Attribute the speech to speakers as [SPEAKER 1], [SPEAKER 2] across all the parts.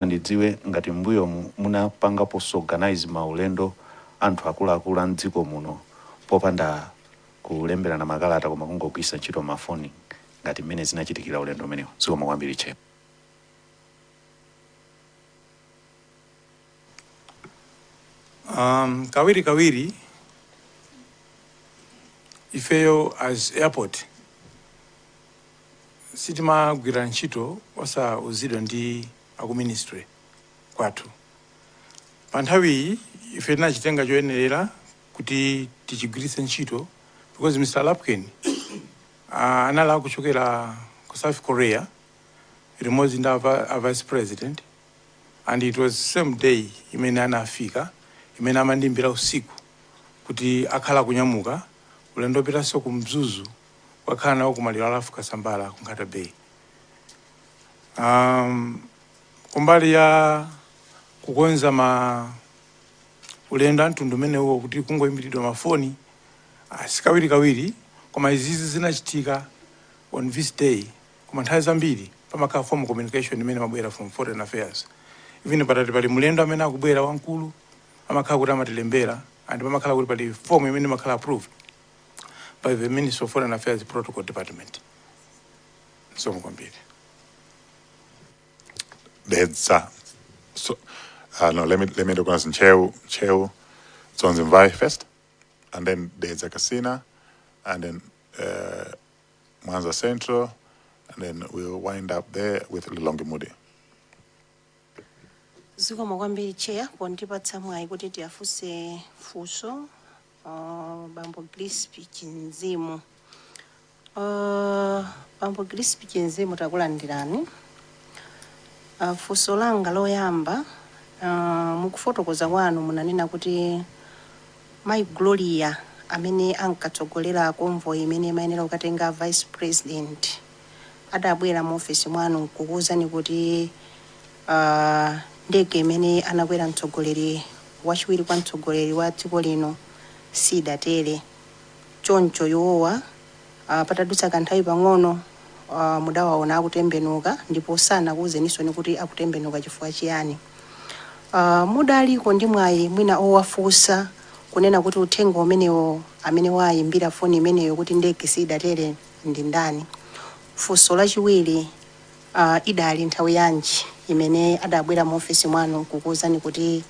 [SPEAKER 1] Ndidziwe ngati m'mbuyomu munapangaponso organize maulendo anthu akuluakulu a mdziko muno popanda kulemberana makalata, koma kungogwiritsa ntchito mafoni ngati mmene zinachitikira ulendo umenewu. Zikomo kwambiri, Chair.
[SPEAKER 2] Kawiri kawiri ifeyo as airport sitimagwira ntchito osauzidwa ndi aku ministry kwathu. Pa nthawiyi ife tinachitenga choyenerera kuti tichigwiritse ntchito because Mr. Lapken anali akuchokera ku South Korea limodzi ndi a vice president, and it was same day imene anafika, imene amandimbira usiku kuti akhala kunyamuka ulendo opitanso ku Mzuzu kukakhala nawo kumaliro a Ralph Kasambara ku Nkhata Bay. Kumbali ya kukonza ma ulendo a mtundu umenewo kuti kungoyimbiridwa mafoni, sikawiri kawiri, koma izizi zinachitika on this day. Koma nthawi zambiri pamakhala formal communication imene mabwera from Foreign Affairs. Even patati pali mlendo amene akubwera wamkulu, amakhala kuti amatilembera, and pamakhala kuti pali form imene imakhala approved by the Minister of Foreign Affairs Protocol Department. Zikomo kwambiri.
[SPEAKER 3] Dedza. So, no, let me recognize Ntcheu, Ntcheu Dzonzi first, and then Dedza Kasina, and then Mwanza Central, and then we'll wind up there with Lilongwe Mudi.
[SPEAKER 4] Zikomo kwambiri, Chair, pondipatsa mwayi kuti tiyafunse funso bambo Grispi Chinzimu. Bambo Grispi Chinzimu, takulandirani. Funso langa loyamba, mukufotokoza kwanu munanena kuti Mai Gloria amene ankatsogolera convoy imene imayenera kukatenga vice president adabwera mu ofesi mwanu nkukuwuzani kuti ndege imene anakwera mtsogoleri wachiwiri kwa mtsogoleri wa dziko lino sidatere. Choncho iwowa, patadutsa kanthawi pang'ono, mudawaona akutembenuka ndipo sanakuwuzeninso kuti akutembenuka chifukwa chiyani. Mudaliko ndi mwayi mwina owafunsa kunena kuti uthenga umenewo, amene wayimbira foni imeneyo kuti ndege sidatere ndi ndani? Funso lachiwiri, idali nthawi yanji imene adabwera mu ofesi mwanu kukuwuzani kuti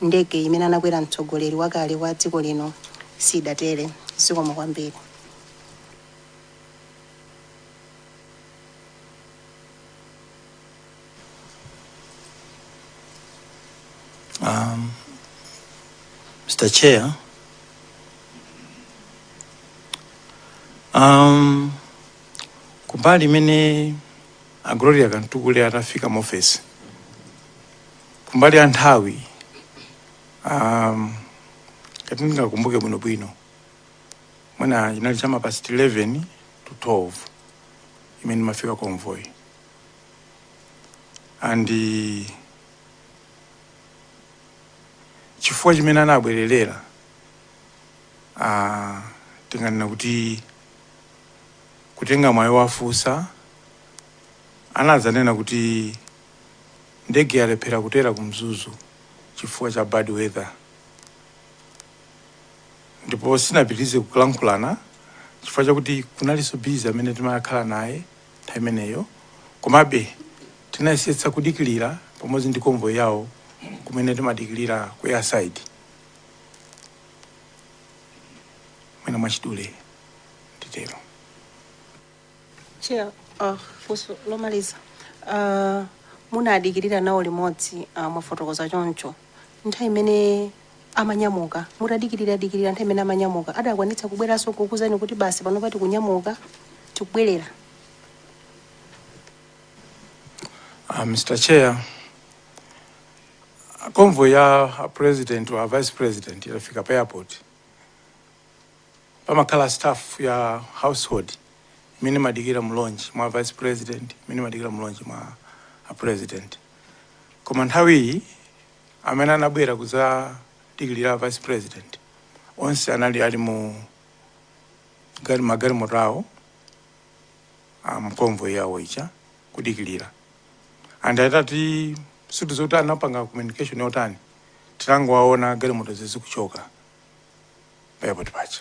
[SPEAKER 4] ndege imene anakwera mtsogoleri wakale wa dziko lino sidatere? Zikomo kwambiri.
[SPEAKER 2] Mr. Chair, kumbali imene a Gloria Kantukule atafika mu office, kumbali ya nthawi, kati ndingakumbuke bwinobwino, mwina chinali chama past 11 to 12 imene imafika convoy, and chifukwa chimene anabwererera, tinganena kuti kutenga mwayi wafunsa, anadzanena kuti ndege yalephera kutera ku Mzuzu chifukwa cha bad weather, ndipo sinapitirize kulankhulana chifukwa chakuti kunalinso busy amene timakhala naye nthawi imeneyo. Komabe tinayesetsa kudikilira pamodzi ndi convoy yawo kumene timadikilira ku airside. Mwina mwachidule nditero.
[SPEAKER 4] Chair, funso lomaliza. Munadikirira nawo limodzi, mwafotokoza choncho. Nthawi imene amanyamuka, mutadikirira dikirira, nthawi imene amanyamuka adakwanitsa kubweranso kukuuzani kuti basi, pano tikunyamuka, tikubwerera?
[SPEAKER 2] Mr. Chair, convoy ya president wa vice president itafika pa airport, pamakhala staff ya household imene imadikira mu lounge mwa vice president, imene imadikira mu lounge mwa a president. Koma nthawi iyi amene anabwera kuzadikirira vice president onse anali ali mu magalimoto awo mu convoy yawo ija kudikirira, and atati Sitidziwa kuti anapanga communication yotani. Tinangowaona galimoto zikuchoka pa airport paja,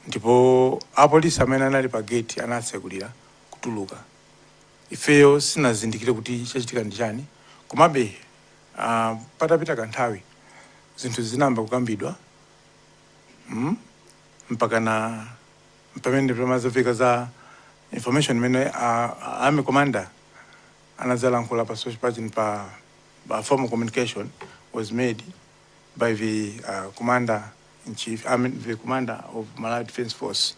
[SPEAKER 2] ndipo apolisi amene anali pa gate anatsekulira kutuluka. Ifeyo sinazindikire kuti chachitika ndi chani. Komabe patapita kanthawi zinthu zinayamba kukambidwa, Mpaka na pamene pamazafika za information imene army commander anadzalankhula pa social page pa formal communication was made by the commander in chief, I mean the commander of Malawi Defense Force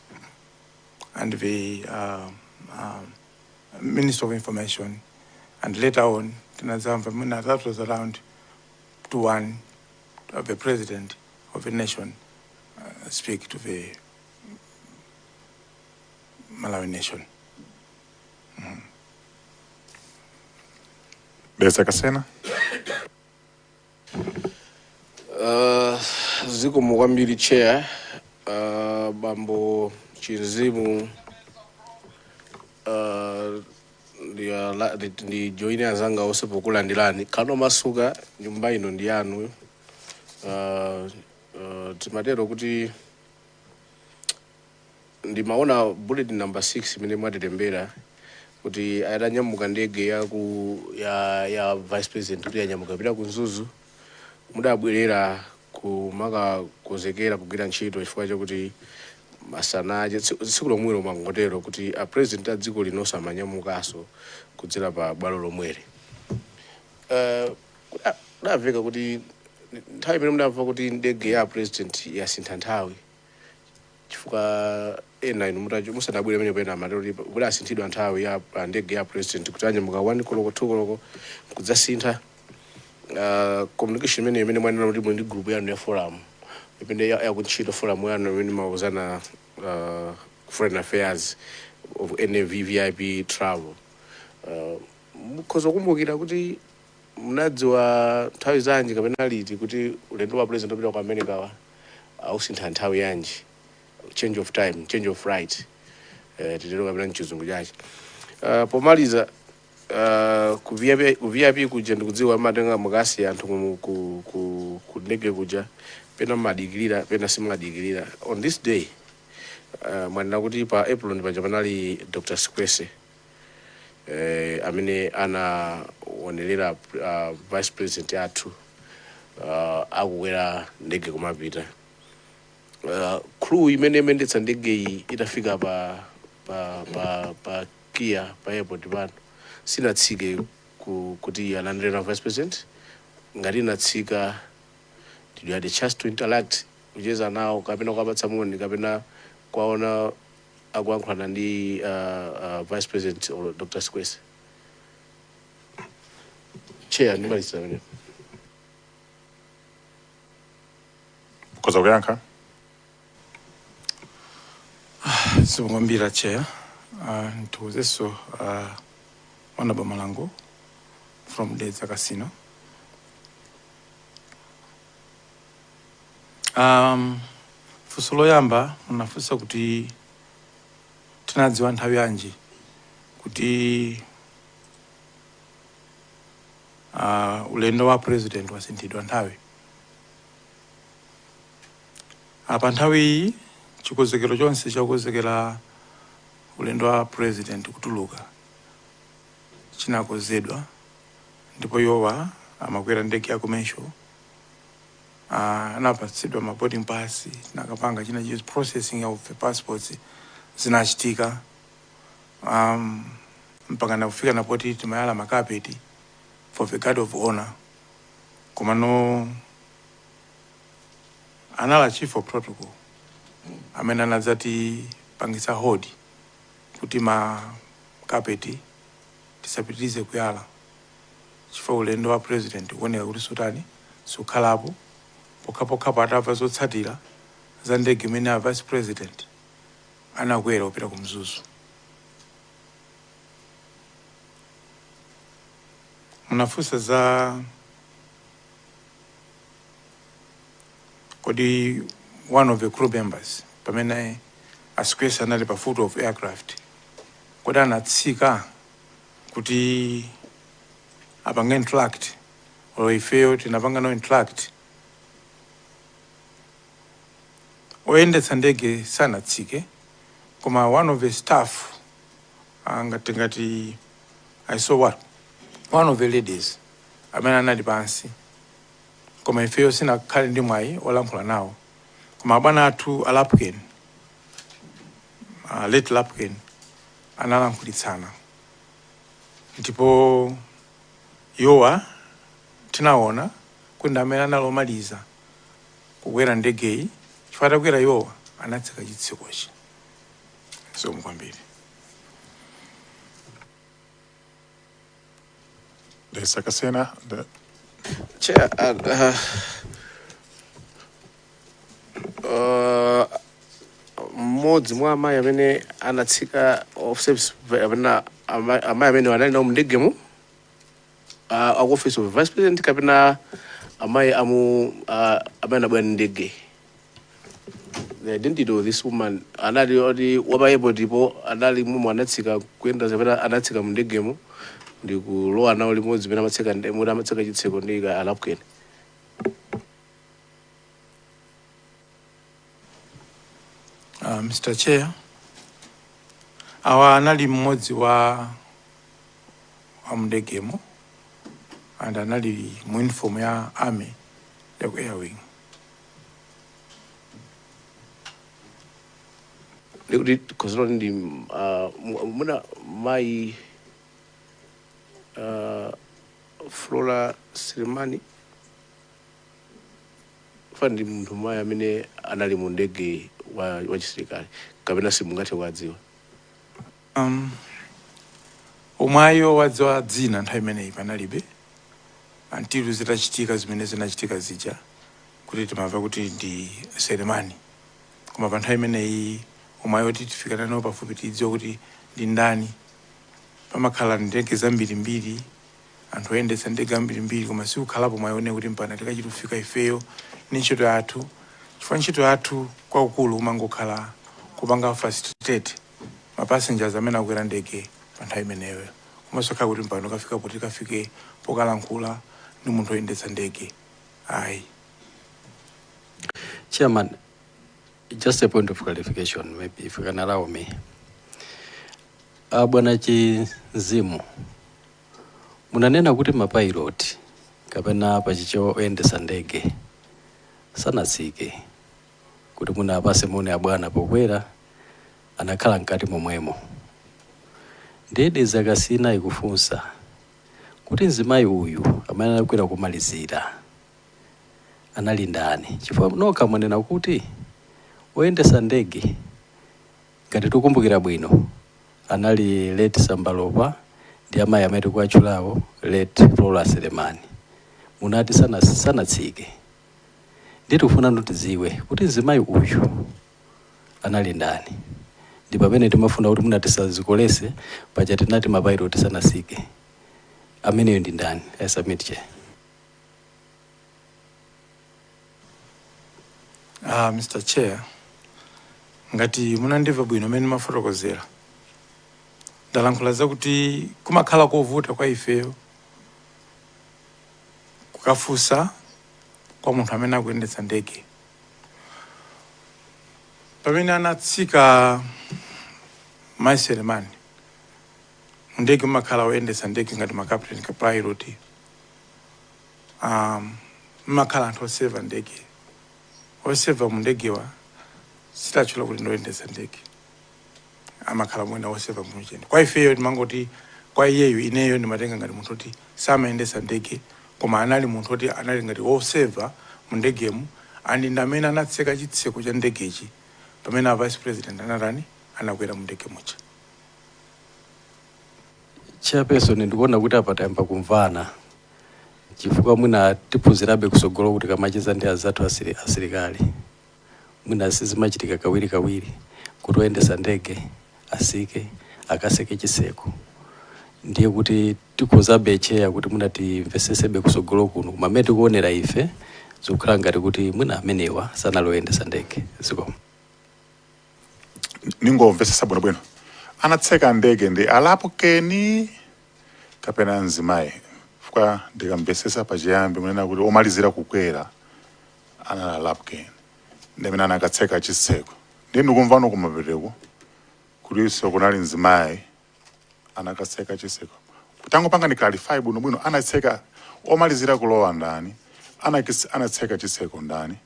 [SPEAKER 2] and the Minister of Information, and later on tinadzamva mwina that was around to one of the president of the nation speak to the Malawi nation.
[SPEAKER 3] Dedza Kasina.
[SPEAKER 5] Zikomo kwambiri, chair. Bambo Chinzimu, ndi joine anzanga onse pokulandirani. Khalani omasuka, nyumba ino ndi yanu. Timatero kuti ndimaona bulletin number 6 imene mwatilembera kuti atanyamuka ndege ya ku ya vice president kuti yanyamuka pita ku Mzuzu, mudabwerera kumakakonzekera kugwira ntchito chifukwa chakuti masanache tsiku lomwelo mwangotero kuti a president a dziko lino samanyamukanso kudzera pa bwalo lomweli. Kudamveka kuti nthawi imene mudamva kuti ndege ya president yasintha nthawi, chifukwa ena inu musanabwere pamenepo, ena amatero kuti kudasinthidwa nthawi ya pa ndege ya president kuti anyamuka 1 koloko, 2 koloko, kudzasintha. Communication imene mwanena kuti muli ndi group yanu ya forum imene yakuntchito, forum yanu imene mauzana foreign affairs of any VVIP travel, mukhoza kukumbukira kuti munadziwa nthawi zanji kapena liti kuti ulendo wa president opita ku America ausintha nthawi yanji, change of time, change of flight, titero kapena mchizungu chache? Pomaliza, ku VIP kuja ndikudziwa matenga mukasi anthu ku ndege kuja, pena mmadikirira, pena simumadikirira. On this day, mwanena kuti pa apron paja panali Dr. Sikwese amene anaonerera vice president athu akukwera ndege kumapita. Crew imene imayendetsa ndege iyi itafika pa KIA, pa airport pano, sinatsike kuti alandire na vice president? Ngati inatsika, did you had a chance to interact, kucheza nawo kapena kuwapatsa moni kapena kuwaona akuyankhulana ndi vice president or Dr. Sikwese? Chair, ndimaliza pamenepo.
[SPEAKER 3] Mukhoza kuyankha.
[SPEAKER 2] Zikomo kwambiri, chair. Ndithokozenso Honorable Malango from Dedza Kasina. Funso loyamba munafunsa kuti tinadziwa nthawi yanji kuti ulendo wa president wasinthidwa nthawi. Apa nthawi iyi chikonzekero chonse chakukonzekera ulendo wa president kutuluka chinakonzedwa, ndipo iwowa amakwera ndege ya commercial, anapatsidwa ma boarding pass, tinakapanga china chilichonse, processing of the passports zinachitika, mpaka nakufika napoti timayala makapeti for the guard of honor. Komano anali chief of protocol amene anadzatipangitsa hold kuti ma kapeti tisapitirize kuyala chifukwa ulendo wa president ukuoneka kuti sutani, sukhalapo pokhapokhapo atamva zotsatira za ndege imene a vice president anakwera kupita ku Mzuzu. Munafunsa za kodi one of the crew members pamene a Sikwese anali pa foot of aircraft, kodi anatsika kuti Apange interact, olo ifeyo tinapanga no interact. Oyendetsa ndege sanatsike, koma one of the staff, ngati I saw what one of the ladies amene anali pansi, koma ifeyo sinakhale ndi mwayi olankhula nawo. Koma abwana athu a Lapken, late Lapken, analankhulitsana, ndipo yowa tinaona kuti ndi amene analomaliza kukwera ndegeyi, chifukwa atakwera iwowa anatseka chitsekochi. Zikomo kwambiri.
[SPEAKER 3] Dedza Kasina, the
[SPEAKER 5] Chair, mmodzi mwa amayi amene anatsika off service amene amayi amene anali nawo mndegemo, aku Office of Vice President kapena amayi amu amene anabwera ndi ndege? The identity of this woman, anali oti wapa airport ipo, anali momwe anatsika kuyenda kapena anatsika mndegemo ndi kulowa nawo limodzi pamene amatseka muti amatseka chitseko ndi a Lapken?
[SPEAKER 2] Mr. Chair, awa anali mmodzi wa amndegemo and anali mu uniform ya army ya ku air wing.
[SPEAKER 5] Ndikuti khozero ndi muna mayi Flora Selemani fa ndi munthu mayi amene anali mu ndege wa chisilikali, kapena simungathe kuwadziwa?
[SPEAKER 2] Omwayo wadziwa dzina nthawi imeneyi panalibe, until zitachitika zimene zinachitika zija kuti timamva kuti ndi Selemani. Koma pa nthawi imeneyi omwayo kuti tifikane nawo pafupi, tidziwe kuti ndi ndani, pamakhala ndege zambirimbiri, anthu oyendetsa ndege ambirimbiri, koma sikukhalapo mwayione kuti mpana tikachiti kufika ifeyo ndi ntchito yathu, chifukwa ntchito yathu kwakukulu kumangokhala kupanga facilitate ma passengers amene akwera ndege pa nthawi imeneyo, komanso khala kuti mpano kafika poti kafike pokalankhula ndi munthu oyendetsa ndege, ayi.
[SPEAKER 6] Chairman, just a point of clarification, maybe if you can allow me. Bwana Chinzimu, munanena kuti mapilot kapena pachichewa oyendesa ndege sanatsike kuti munapase moni abwana pokwera, anakhala mkati momwemo. Ndiye Dedza Kasina ikufunsa kuti mzimayi uyu amene anakwera kumalizira anali ndani? Chifukwa nokha mwanena kuti oyendesa ndege, ngati tikukumbukira bwino, anali late Sambalopa ndi amayi amene tikuwatchulawo, late Flora Selemani. Munati sanatsike. Ndiye tikufuna tidziwe kuti mzimayi uyu anali ndani. Ndi pamene timafuna kuti muna tisazikolese paja tinati mapilot sanatsike. Ameneyo ndi ndani? I submit, Chair.
[SPEAKER 2] Mr. Chair, ngati munandimva bwino mmene mafotokozera, ndalankhula zakuti kumakhala kovuta kwa ifeyo kukafunsa kwa munthu amene akuyendetsa ndege. Pamene anatsika Mai Selemani, ndege mumakhala oyendetsa ndege ngati ma captain ka pilot, mmakhala anthu oseva ndege. Oseva mu ndegewa sitatchula kuti ndoyendetsa ndege, amakhala mwina oseva mucheni. Kwa ifeyo timangoti kwa iyeyo, ineyo ndimatenga ngati munthu kuti samayendetsa ndege, koma anali munthu kuti anali ngati woseva mu ndegemu, and ndi amene anatseka chitseko cha ndegechi pamene a Vice President anatani, anakwera mu ndege muja.
[SPEAKER 6] Chairperson, ndikuona kuti apa tayamba kumvana, chifukwa mwina tiphunzirabe kusogolo kuti kamacheza ndi azathu asilikali, mwina sizimachitika kawiri kawiri kuti oyendesa ndege asike akaseke chiseko. Ndiye kuti tikhozabe, Chair, kuti mwina timvesesebe kusogolo kuno, koma mmene tikuonera ife zikukhala ngati kuti mwina amenewa sanali oyendesa ndege. Zikomo.
[SPEAKER 3] Ningomvesesa bwinobwino, anatseka ndege ndi a Lapukeni kapena mzimayi? Chifukwa ndikamvesesa pachiyambi munena kuti omalizira kukwera anali Lapken, ndimene anakatseka chitseko. Ndiye ndikumvano kumapeteku kutinso kunali mzimayi anakatseka chitseko. Tangopanga ni clarify bwinobwino, anatseka omalizira kulowa ndani? Anatseka chitseko ndani?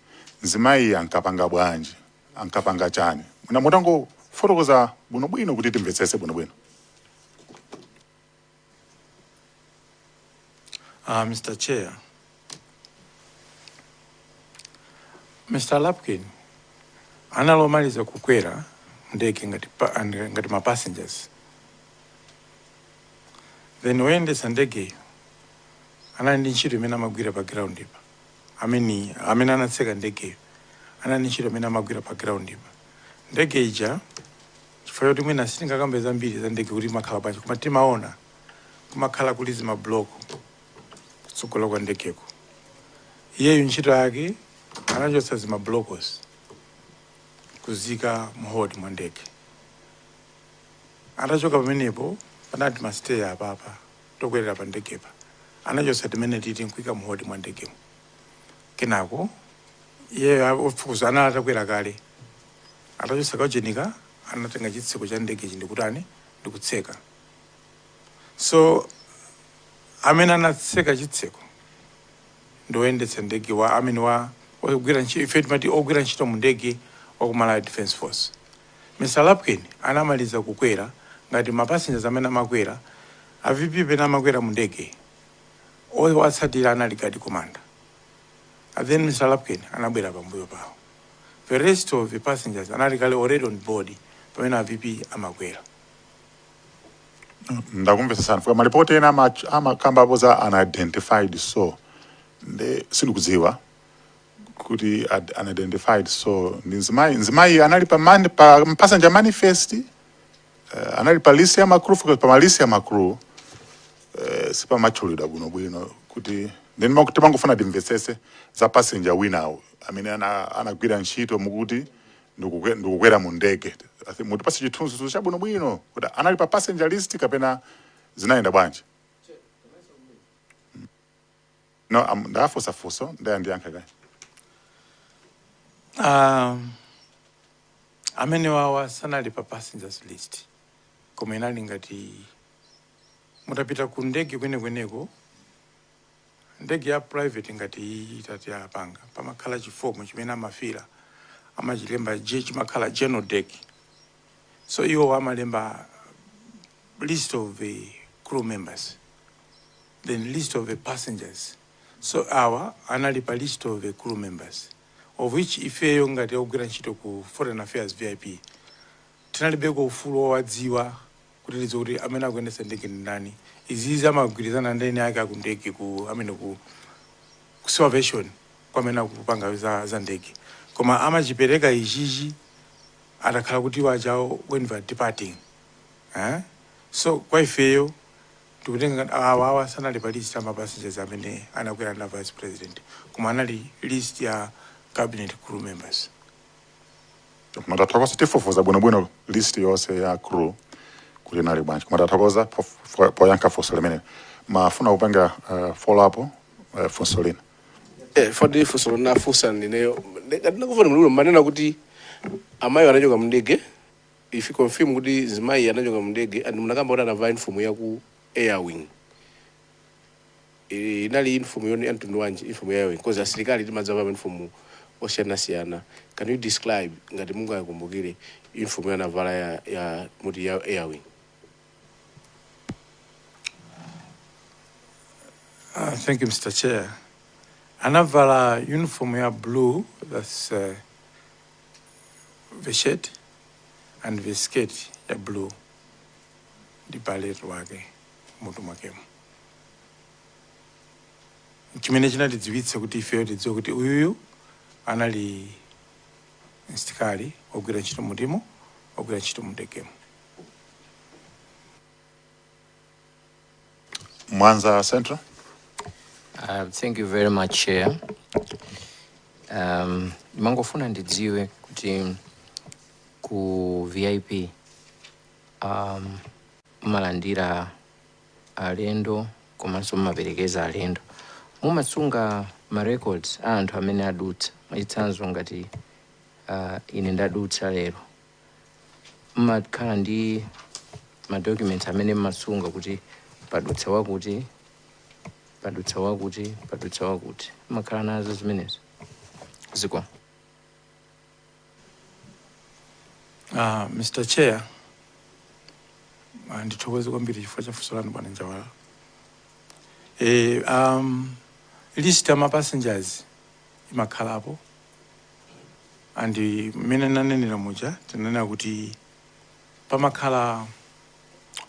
[SPEAKER 3] Mzimayi ankapanga bwanji? Ankapanga chani? Mwina mutangofotokoza bwinobwino kuti timvetsese bwinobwino.
[SPEAKER 2] Mr. Chair, Mr. Lapkin analomaliza kukwera ndege ngati, ngati ma passengers. Then woyendetsa ndegeyo anali ndi ntchito imene amagwira pa ground pa, amene anatseka ndegeyo anali ndi ntchito imene amagwira pa ground pa. Ndege ija, chifukwa choti mwina sitingakambe zambiri za ndege kuti imakhala bwanji, koma timaona kumakhala kuli zimabloko kutsogolo kwa ndegeko. Iyeyu ntchito yake anachotsa zimablocos kuzika mu hold mwa ndege. Atachoka pamenepo, panati ma stair apapa tokwerera pa ndegepa, anachotsa timene titi nkuika mu hold mwa ndegemo. Kenako iyeyo ofukuza anali atakwera kale, atachotsa kauchenika, anatenga chitseko cha ndegechi ndikutani? Ndikutseka. So amene anatseka chitseko ndi woyendetsa ndege wa amene wa ogwira ntchito, ife timati ogwira ntchito mu ndege, wa ku Malawi Defence Force. Mr. Lapkin anamaliza kukwera ngati ma passengers amene amakwera. A VP pene amakwera mu ndege, owatsatira anali guard commander, and then Mr. Lapkin anabwera pambuyo pawo. The rest of the passengers anali kale already on board pamene a VP amakwera.
[SPEAKER 3] Ndakumvetsesani. Fika malipoti ena amakambapo za unidentified, so nde sindikudziwa kuti unidentified so ndi mzimayi. Mzimayi anali pa passenger manifest, anali pa list ya ma crew? Pa ma list ya ma crew sipamatchulidwa bwinobwino kuti then timangofuna timvetsese za passenger winawo amene anagwira ntchito mukuti ndikukwera mu ndege. I think mutipase chithunzi chabwinobwino kuti anali pa passenger list kapena zinayenda bwanji. No, ndafunsa funso, ndayandiyankha kayi.
[SPEAKER 2] Amene wawa sanali pa passengers list, koma inali ngati mutapita ku ndege kwenekweneko, ndege ya private ngati iyi itati apanga, pamakhala chifomu chimene amafila, amachilemba J, chimakhala general deck. So iwo amalemba list of the crew members, then list of the passengers. So awa anali pa list of the crew members, of which ifeyo ngati ogwira ntchito ku Foreign Affairs VIP tinalibeko ufulu wowadziwa kuti tidziwe kuti amene akuyendetsa ndege ndi ndani. Izizi amagwirizana ndi eni ake akundege, ku amene ku supervision kwamene akupanga za ndege, koma amachipereka ichichi atakhala kuti wachawo when we are departing, eh? So kwa ifeyo tikutenga awa, awa sanali pa list ya ma passengers amene anakwera na Vice President, koma anali list ya cabinet crew members.
[SPEAKER 3] Koma tathokoza, tifufuza bwinobwino list yonse ya crew kuti inali bwanji. Koma tathokoza poyankha funso limene mafuna kupanga follow up, funso lina.
[SPEAKER 5] Fodi funso lonafunsa ndineyo ndinakufuna mlulu manena kuti amayi anachoka mndege. If you confirm kuti zimayi anachoka mndege and munakamba kuti anavala uniform ya ku air wing, inali uniform yoni ya mtundu wanji, uniform ya air wing? Because asilikali timadzavala uniform osiyanasiyana. Can you describe, ngati mungakumbukire, uniform yanavala ya muti ya air wing?
[SPEAKER 2] Thank you, Mr. Chair. Anavala uniform ya blue, that's the shirt and the skirt ya blue, ndi beret wake mutu mwakemo, chimene chinatidziwitsa kuti ifeyo tidziwe kuti uyuyu anali msilikali wogwira ntchito mutimo, wogwira ntchito mundegemo.
[SPEAKER 3] Mwanza Central.
[SPEAKER 7] Thank you very much, Chair. Ndimangofuna ndidziwe kuti ku VIP malandira alendo komanso komanso mumaperekeza alendo, mumasunga ma records a anthu amene adutsa? Mwachitsanzo, ngati ine ndadutsa lero, mmakhala ndi ma documents amene mmasunga kuti padutsa wakuti, padutsa wakuti, padutsa wakuti? Mmakhala nazo zimenezo? Ziko.
[SPEAKER 2] Mr. Chair, ndithokoze kwambiri chifukwa cha funso lanu, bwana Njawala. List ya ma passengers imakhalapo, and mmene nanenera muja, tinanena kuti pamakhala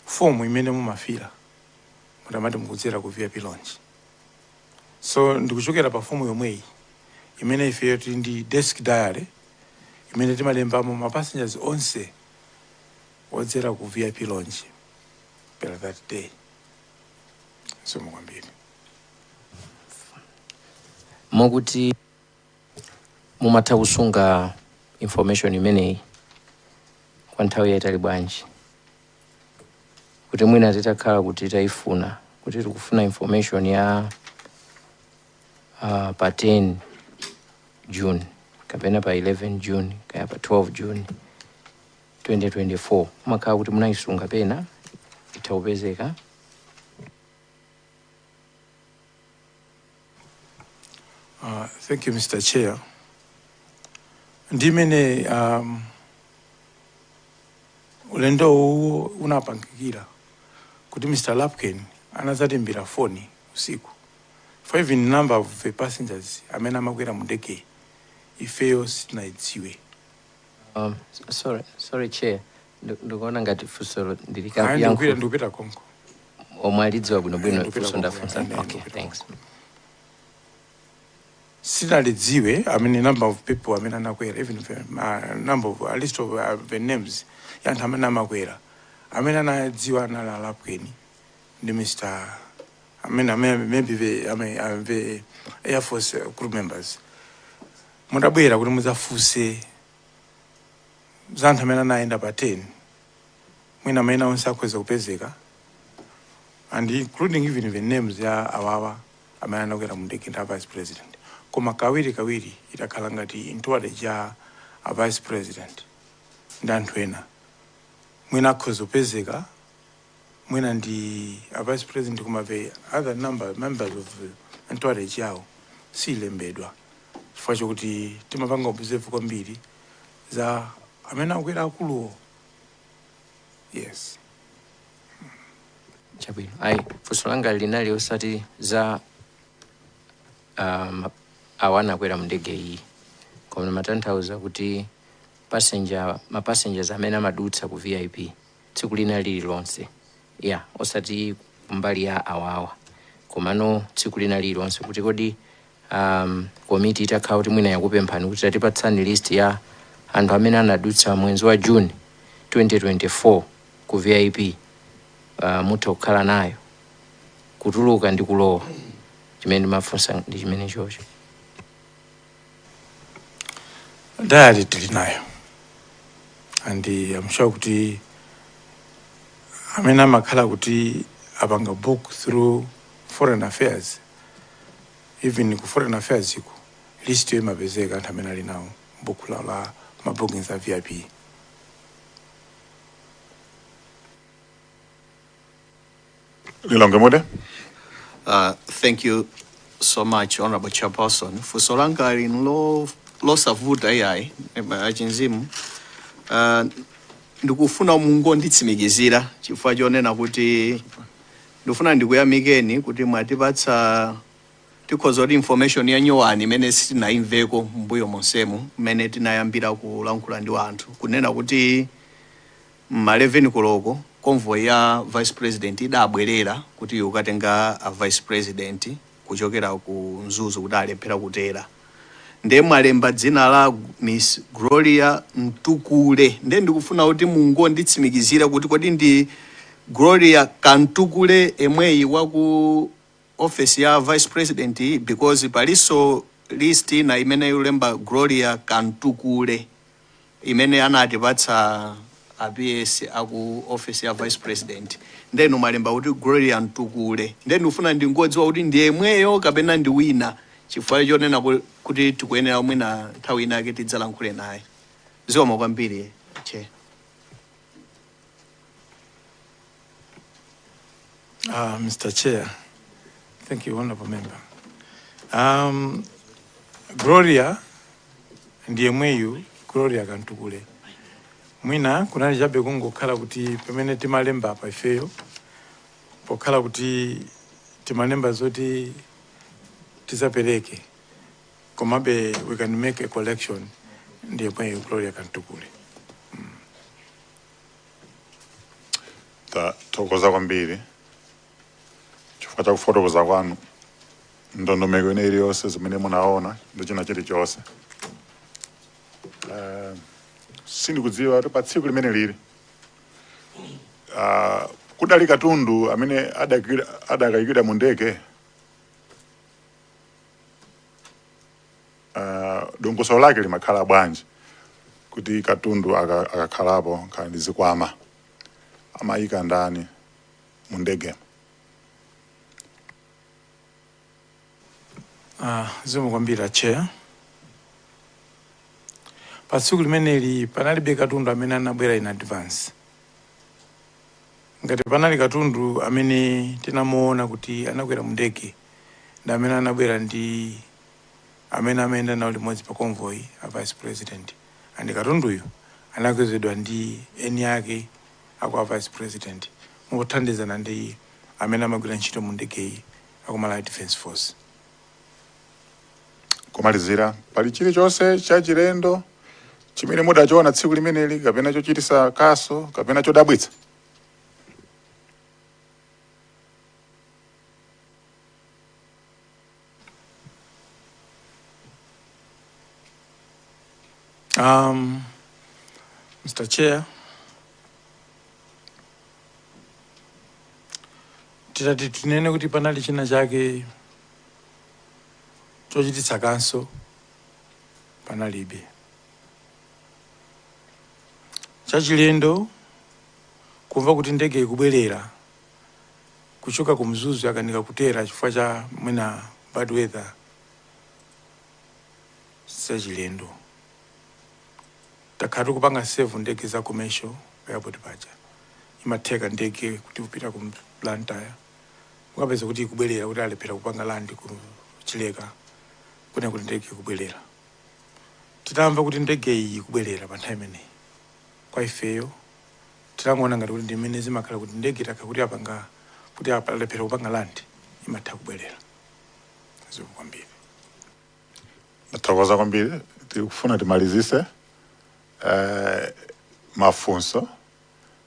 [SPEAKER 2] fomu imene mumafila mutamati mukudzera ku VIP lounge. So ndikuchokera pa fomu yomweyi imene ifeyo tili ndi desk diary imene timalembamo ma passengers onse odzera ku VIP lounge per that day. Zikomo kwambiri.
[SPEAKER 7] Mokuti mumatha kusunga information imeneyi kwa nthawi yayitali bwanji, kuti mwina titakhala kuti tayifuna, kuti tikufuna information ya pa 10 June kapena pa 11 June kaya pa 12 June 2024, mumakhala kuti munayisunga pena, itha kupezeka?
[SPEAKER 2] Thank you, Mr. Chair. Ndimene ulendo uwu unapangikira kuti Mr. Lapken anazatimbira foni usiku, for even number of the passengers amene amakwera mu ndege ifeyo sitinayidziwe.
[SPEAKER 7] Sorry, Chair. Ndikuona ngati funso
[SPEAKER 2] Ayi, ndikupita, ndikupita konko.
[SPEAKER 7] Omwe alidziwa bwinobwino
[SPEAKER 2] Ndikupita
[SPEAKER 7] funso
[SPEAKER 2] konko,
[SPEAKER 7] ndafunsa.
[SPEAKER 2] ine
[SPEAKER 7] Okay,
[SPEAKER 2] ndikupita.
[SPEAKER 7] thanks.
[SPEAKER 2] Sinalidziwe, I mean, number of people amene anakwera, even the number of a list of the names ya anthu amene amakwera. Amene anadziwa anali a Lapken ndi Mr. I mean, maybe the, I mean, the Air Force crew members. Mutabwera kuti mudzafunse za anthu amene anayenda pa 10, mwina amene onse akhoza kupezeka, and including even the names ya awawa amene anakwera mu ndege ndi a vice president. Koma kawiri kawiri itakhala ngati entourage ya a vice president ndi anthu ena, mwina akhoza kupezeka, mwina ndi a vice president, koma the other number members of the entourage yawo silembedwa, chifukwa chokuti timapanga observe kwambiri za amene akwera akuluwo, yes.
[SPEAKER 7] Chabwino. Ayi, funso langa linali osati za awa anakwera mu ndege iyi, koma matanthauza kuti passenger, ma passengers amene amadutsa ku VIP tsiku lina lililonse, ya osati kumbali ya awawa, komano tsiku lina lililonse, kuti kodi komiti itakhala kuti mwina yakupemphani kuti tatipatsani list ya anthu amene anadutsa mwezi wa June 2024 ku VIP, mutha kukhala nayo kutuluka ndi kulowa? Chimene ndimafunsa ndi chimene chocho.
[SPEAKER 2] Diary tili nayo, and I'm sure kuti amene amakhala kuti apanga book through Foreign Affairs, even ku Foreign Affairs iku list yo imapezeka, anthu amene ali nawo buku lawo la ma bookings a VIP.
[SPEAKER 3] Lilongwe Mude.
[SPEAKER 8] Thank you so much, Honorable Chairperson. Funso langa lino losavuta iyayi, achinzimu. Ndikufuna mungonditsimikizira, chifukwa chonena kuti ndikufuna ndikuyamikeni kuti mwatipatsa, tikhoza kuti, information ya nyowani imene sitinayimveko mbuyo monsemu mmene tinayambira kulankhula ndi anthu, kunena kuti ma 11 koloko convoy ya vice president idabwerera kuti ukatenga a vice president kuchokera ku Mzuzu, kuti alephera kutera. Ndiye mwalemba dzina la Miss Gloria Mtukule. Ndiye ndikufuna kuti mungonditsimikizira kuti kodi ndi Gloria Kamtukule emweyi wa ku office ya vice president? Because palinso list ina imene ikulemba Gloria Kamtukule imene anatipatsa A PS aku office ya Vice President. Ndenu malemba kuti Gloria Mtukule, ndenu ndifuna ndingodziwa kuti ndi yemweyo kapena ndi wina, chifukwa chonena kuti tikuyenera mwina nthawi inake tidzalankhule naye. Zikomo kwambiri, Chair.
[SPEAKER 2] Mr. Chair, thank you, honorable member. Gloria ndiye mweyu Gloria Kantukule. Mwina kunali chabe kungokhala kuti pamene timalemba apa ifeyo, pokhala kuti timalemba zoti tizapereke, komabe we can make a collection. Ndiye mweyu Gloria Kantukule.
[SPEAKER 3] Tathokoza kwambiri chifukwa cha kufotokoza kwanu ndondomeko ine iliyonse zimene munaona ndi china chilichonse. Sindikudziwa kuti pa tsiku limene lili kudali katundu amene adakayikidwa mu ndege, dongosolo lake limakhala bwanji kuti katundu akakhalapo khala ndi zikwama amayika ndani mu ndege?
[SPEAKER 2] Zikomo kwambiri, Chair. Pa tsiku limeneli panalibe katundu amene anabwera in advance. Ngati panali katundu amene tinamuona kuti anakwera mu ndege, ndi amene anabwera ndi amene amayenda nawo limodzi pa convoy a Vice President, and katunduyo anakwezedwa ndi eni ake aku a Vice President mothandizana ndi amene amagwira ntchito mu ndegeyi aku Malawi Defence Force.
[SPEAKER 3] Kumalizira, pali chilichonse chachilendo chimene mudachiona tsiku limeneli, kapena chochitisa kaso, kapena chodabwitsa?
[SPEAKER 2] Mr. Chair, titati tinene kuti panali china chake chochititsa kaso, panalibe. Chachilendo kumva kuti ndege ikubwerera kuchoka ku Mzuzu, akanika kutera chifukwa cha mwina bad weather, sachilendo. Takhala tikupanga serve ndege za commercial airport paja, imatheka ndege kuti kupita ku Blantyre, mukapeza kuti ikubwerera kuti alephera kupanga land ku Chileka, kuna kuti ndege ikubwerera. Titamva kuti ndege iyi ikubwerera pa nthawi imeneyi, kwa ifeyo titangoona ngati kuti ndimene zimakhala kuti ndege itakha kuti apanga kuti alephera kupanga land, imatha kubwerera. Zikomo kwambiri.
[SPEAKER 3] Ndathokoza kwambiri. Tikufuna timalizise mafunso,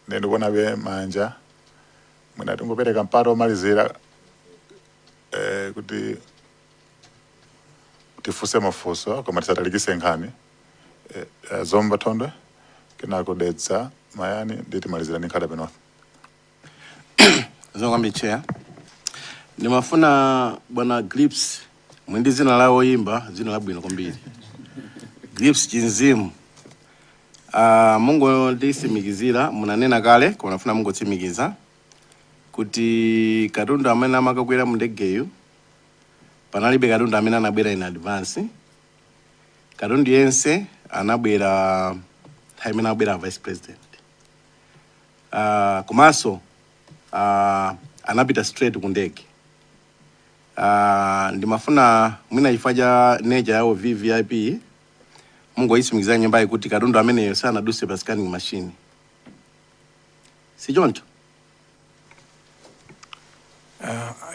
[SPEAKER 3] ndi ndikuonabe manja. Mwina tingopereka mpata omalizira kuti tifunse mafunso, koma tisatalikise nkhani. Zomba Thondwe, kenako Dedza Mayani, ndi timalizira ndi Nkhata Bay North.
[SPEAKER 5] Zikomo kwambiri, Chair. Ndimafuna bwana Grips, mwe ndi dzina la woyimba, dzina labwino kwambiri, Grips Chinzimu. Mungonditsimikizira, munanena kale koma nafuna mungotsimikiza kuti katundu amene amakakwera mu ndegeyo, panalibe katundu amene anabwera in advance. Katundu yense anabwera nthawi imene abwera Vice President. Komanso anapita straight ku ndege. Ndimafuna mwina chifukwa cha nature yawo VVIP, mungoyitsimikizira nyumbayi kuti katundu ameneyo sanaduse pa scanning machine, si choncho?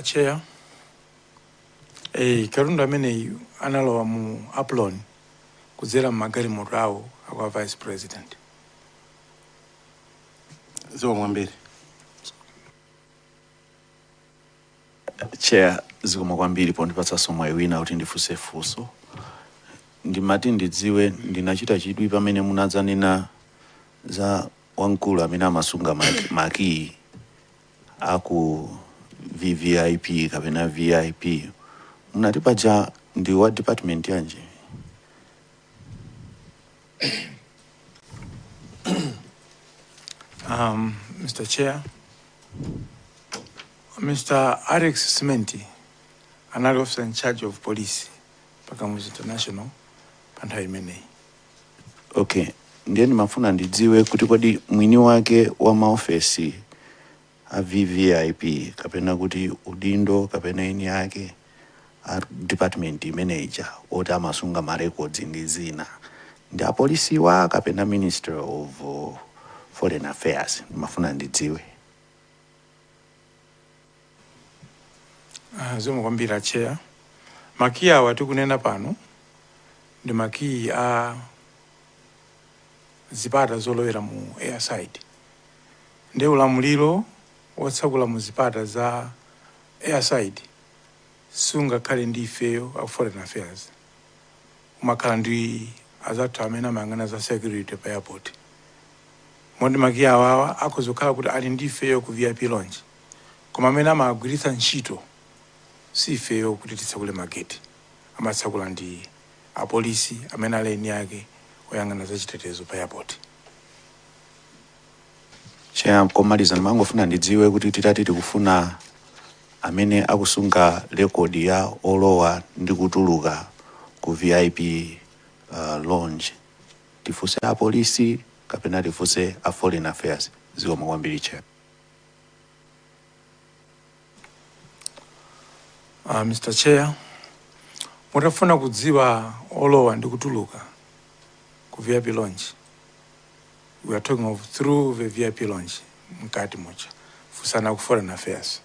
[SPEAKER 2] Chair, katundu ameneyu analowa mu apron kudzera mmagalimoto awo akwa Vice President.
[SPEAKER 5] Zikomo kwambiri.
[SPEAKER 1] Chair, zikomo kwambiri pondipatsanso mwayi wina kuti ndifunse funso. Ndimati ndidziwe, ndinachita chidwi pamene munadzanena za wamkulu amene amasunga makiyi aku VVIP kapena VIP. Munati paja ndi wa department yanji?
[SPEAKER 2] Mr. Chair, Mr. Alex Simenti anali officer in charge of police pa Kamuzu International pa nthawi imeneyi.
[SPEAKER 1] Okay, ndiye ndimafuna ndidziwe kuti kodi mwini wake wa maofesi a VVIP, kapena kuti udindo kapena eni ake a department imeneja oti amasunga ma records ndi zina, ndi apolisiwa kapena Ministry of Foreign Affairs? Ndimafuna ndidziwe.
[SPEAKER 2] Zikomo kwambiri, Chair. Makiyi awa tikunena pano ndi makiyi a zipata zolowera mu airside, ndi ulamuliro wotsekula mu zipata za airside sungakhale ndi ifeyo a Foreign Affairs, umakhala ndi azathu amene amayang'ana za security pa airport. Moti makiyi awawa akhoza kukhala kuti ali ndi ifeyo ku VIP lounge, koma amene amagwiritsa ntchito si ifeyo kuti titsekule mageti. Amatsekula ndi apolisi amene ali eni ake oyang'ana za chitetezo pa airport.
[SPEAKER 1] Chair, komaliza, ndimangofuna ndidziwe kuti titati tikufuna amene akusunga rekodi ya olowa ndi kutuluka ku VIP lounge, tifunse apolisi kapena tifunse a Foreign Affairs? Zikomo kwambiri, Chair.
[SPEAKER 2] Mr. Chair, mutafuna kudziwa olowa ndi kutuluka ku VIP lounge, we are talking of through the VIP lounge, mkati muja, funsani ku Foreign Affairs.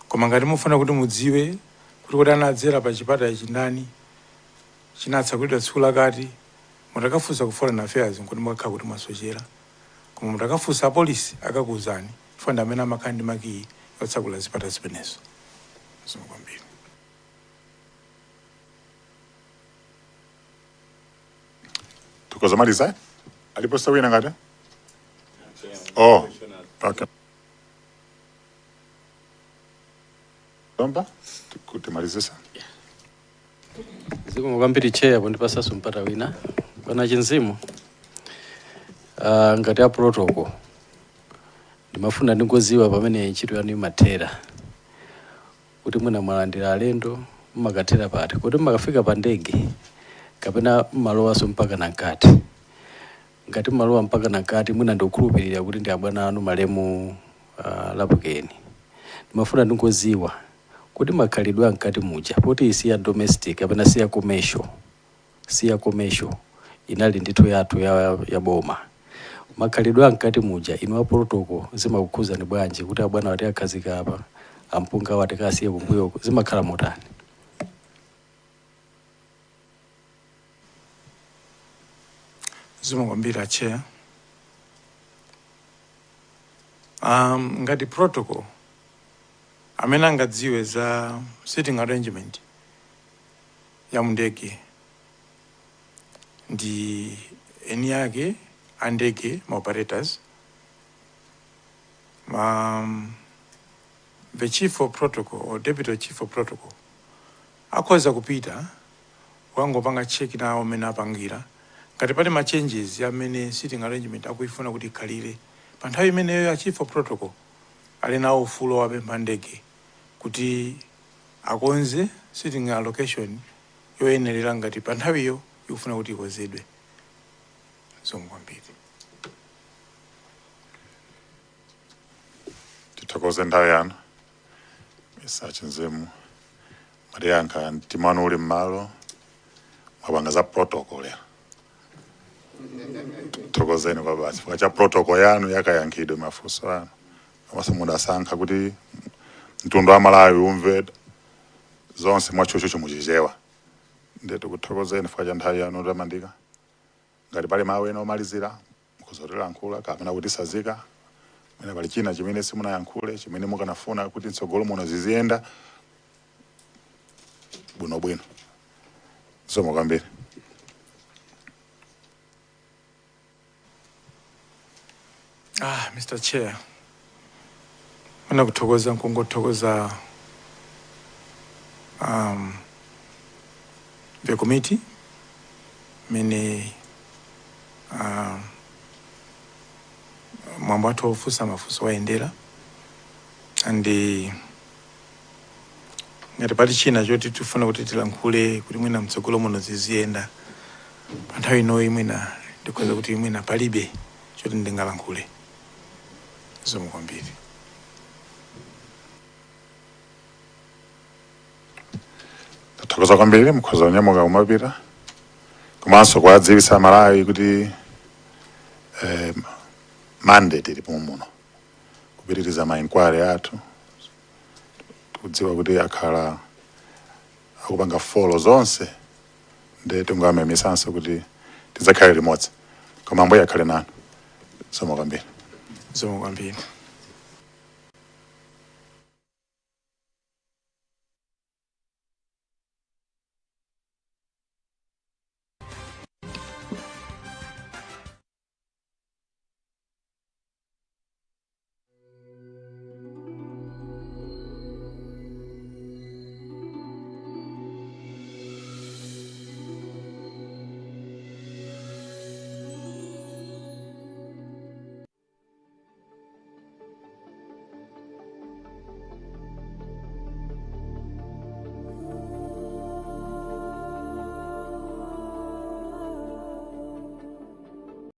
[SPEAKER 2] Koma ngati mufuna kuti mudziwe kuti anadzera pa chipata ichi ndani, chinatsekulidwa tsiku lakati, mutakafunsa ku Foreign Affairs nkuti mukakhala kuti mwasochera. Koma mutakafunsa apolisi akakuwuzani, chifukwa ndi amene amakhala ndi makiyi yotsekula zipata zimenezo. Zikomo kwambiri.
[SPEAKER 3] Tikozamaliza, aliponso wina ngati? Oh, okay. Lomba timalizisa.
[SPEAKER 6] Zikomo kwambiri, Chair, pondipasanso mpata wina. Bwana Chinzimu, ngati a protocol, ndimafuna ndingoziwa pamene ntchito yanu imathera, kuti mwina mwalandira alendo, mmakathera pati? Kuti mmakafika pa ndege kapena mmalowanso mpaka na mkati? Ngati mmalowa mpaka na mkati, mwina ndikukhulupirira kuti ndi abwana anu malemu Lapukeni. Ndimafuna ndingoziwa kuti makhalidwe amkati muja, poti si ya domestic kapena si ya commercial, si ya commercial, inali ndithu yathu ya boma, makhalidwe amkati muja, inu a protocol, zimakukhuzani bwanji kuti abwana wati akhazika apa, ampunga wati kasiye kumbuyoko? Zimakhala motani?
[SPEAKER 2] Zikomo kwambiri, Chair. Ngati protocol, amene angadziwe za sitting arrangement ya mundege ndi eni ake a ndege, ma operators. The chief of protocol or deputy chief of protocol akhoza kupita kukangopanga check nawo amene apangira, ngati pali ma changes amene sitting arrangement akuifuna kuti ikhalire pa nthawi imeneyo, ya chief of protocol ali nawo ufulu wapempha ndege kuti akonze sitting allocation yoyenerera ngati pa nthawiyo ikufuna kuti ikonzedwe. Zikomo kwambiri.
[SPEAKER 3] Tithokoze nthawi yanu, Mr. Chinzimu. Mwatiyankha mtima wanu uli m'malo, mwapanga za protocol lero. Tithokozeni kwa basi chifukwa cha protocol yanu yakayankhidwe mafunso anu, komanso mudasankha kuti mtundu wa Malawi umve zonse mwatchutchutchu muchichewa. Ndiye tikuthokozeni chifukwa cha nthawi yanu yotamandika. Ngati pali mawu ena omalizira, mukhoza kapena kutisazika mwina pali china chimene simunayankhule chimene mukanafuna kuti mtsogolo muno ziziyenda bwinobwino. Zikomo kwambiri.
[SPEAKER 2] Mr. Chair, mwina kuthokoza nkungothokoza the committee mene Mwambo wathu wofunsa mafunso wayendera, and ngati pali china choti tifuna kuti tilankhule kuti mwina mtsogolo muno ziziyenda, pa nthawi inoyi mwina ndikhoza kuti mwina palibe choti ndingalankhule. Zikomo kwambiri.
[SPEAKER 3] Tathokoza kwambiri, mukhoza kunyamuka kumapita, komanso kuwadziwitsa Malawi kuti mandate ilipo muno kupitiriza ma inquiry athu. Tikudziwa kuti akhala akupanga follow zonse, ndi tingowamemesanso kuti tidzakhale limodzi. Koma Ambuye akhale nanu. Zikomo kwambiri.
[SPEAKER 2] Zikomo kwambiri.